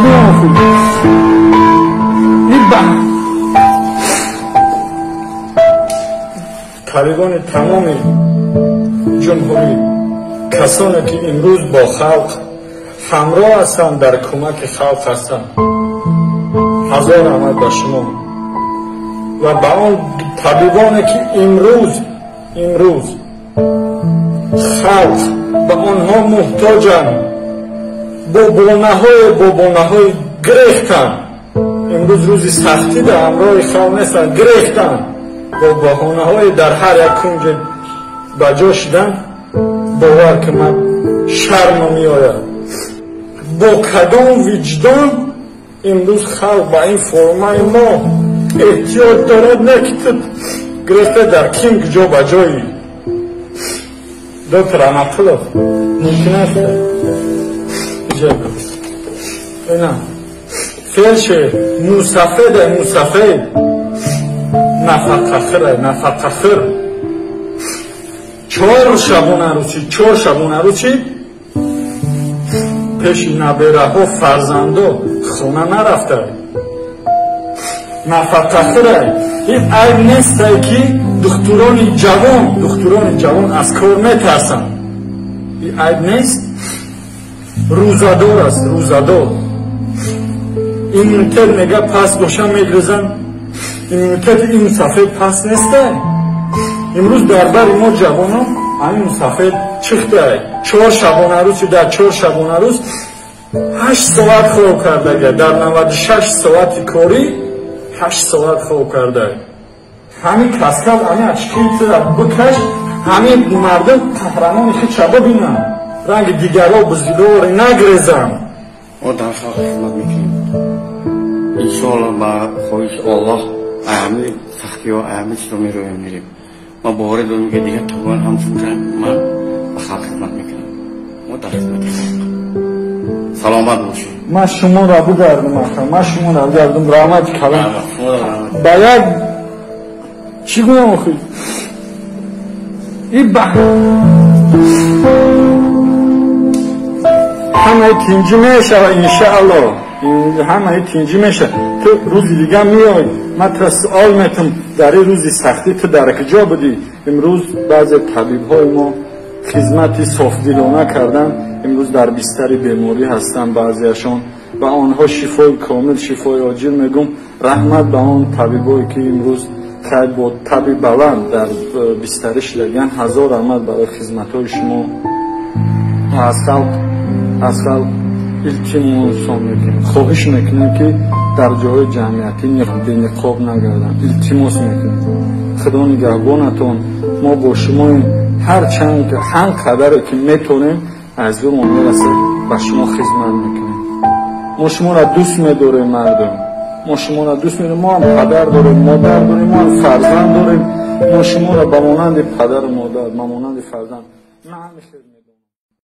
гӯям охи? Табибони тамоми ҷумҳурӣ, касоне ки имрӯз бо халқ ҳамроҳ ҳастанд, дар кӯмаки халқ ҳастанд, ҳазор раҳмат ба шумо ва ба он табибоне ки имрӯз халқ ба онҳо муҳтоҷанд, бо бонаҳои гирехтанд. Имрӯз рӯзи сахтӣ дар ҳамроҳи халқ нестанд, гирехтанд, бо баҳонаҳои дар ҳар як кунҷ ба ҷо шудан. Бовар ки ман шармам меояд. Бо кадом виҷдон имрӯз халқ ба ин формаи мо эҳтиёҷ дорад, не ки ту гирехта дар ким ҷо ба ҷои доктор Анақулов мумкин аст? Ина фелшер мусафеда, мусафед нафақахӯра, нафақахӯр. 4 шабонарӯзӣ пеши набераҳо, фарзандо хона нарафта, нафақахӯра. Ин айб нестай ки духтурони ҷавон аз кор метарсанд. Ин айб нест. Рӯзадор аст, рӯзадор. Иммунитет мега паст боша, мегрезанд. Иммунитети ин мусафед паст нестай. Имрӯз дар бари мо ҷавонон ҳамин мусафед чихтай. 4 шабонарӯз, дар 4 шабонарӯз 8 соат хоб кардага. Дар 96 соати корӣ 8 соат хоб карда. Ҳамин каскад, ҳамин очкитра бикаш, ҳамин мардум қаҳрамони худша бибинанд, ранги дигарро бузилори нагрезанд. Мо дар халқ хизмат мекунем. Иншоалло ба хоҳиши Аллоҳ ҳамин сахтиҳо, ҳамин чизро мероем, мерем. Ман боварӣ дорам ки дигар табибон ҳамчун ман ба халқ хизмат мекунам. Мо дар хизмати халқ. Саломат бошед. Ман шуморо бигардам, ака, ман шуморо бигардам. Раҳмати калон. Ба як чӣ гӯям охи? Ҳамаи тинҷӣ мешава, иншаалло. Ҳамаи тинҷӣ мешава. Ту рӯзи дига меой, ман тура суол метам, дар ин рӯзи сахтӣ ту дар куҷо будӣ? Имрӯз баъзе табибҳои мо хизмати софдилона кардан, имрӯз дар бистари беморӣ ҳастанд баъзеашон. Ба онҳо шифои комил, шифои оҷил мегӯм. Раҳмат ба он табибое ки имрӯз хайр бо таби баланд дар бистарӣ шудаган. Ҳазор раҳмат барои хизматҳои шумо. Аз халқ илтимосон мекунем, хоҳиш мекунем ки дар ҷойҳои ҷамъиятӣ бениқоб нагарданд. Илтимос мекунем. Худо нигаҳбонатон. Мо бо шумоем. Ҳар чанд ҳар қадаре ки метонем аз зӯрмон мерасад ба шумо хизмат мекунем. Мо шуморо дӯст медорем, мардум. Мо шуморо дӯст медорем. Мо ҳам падар дорем, модар дорем, мо ҳам фарзанд дорем. Мо шуморо ба монанди падару модар, ба монанди фарзанд. Ман ҳамин.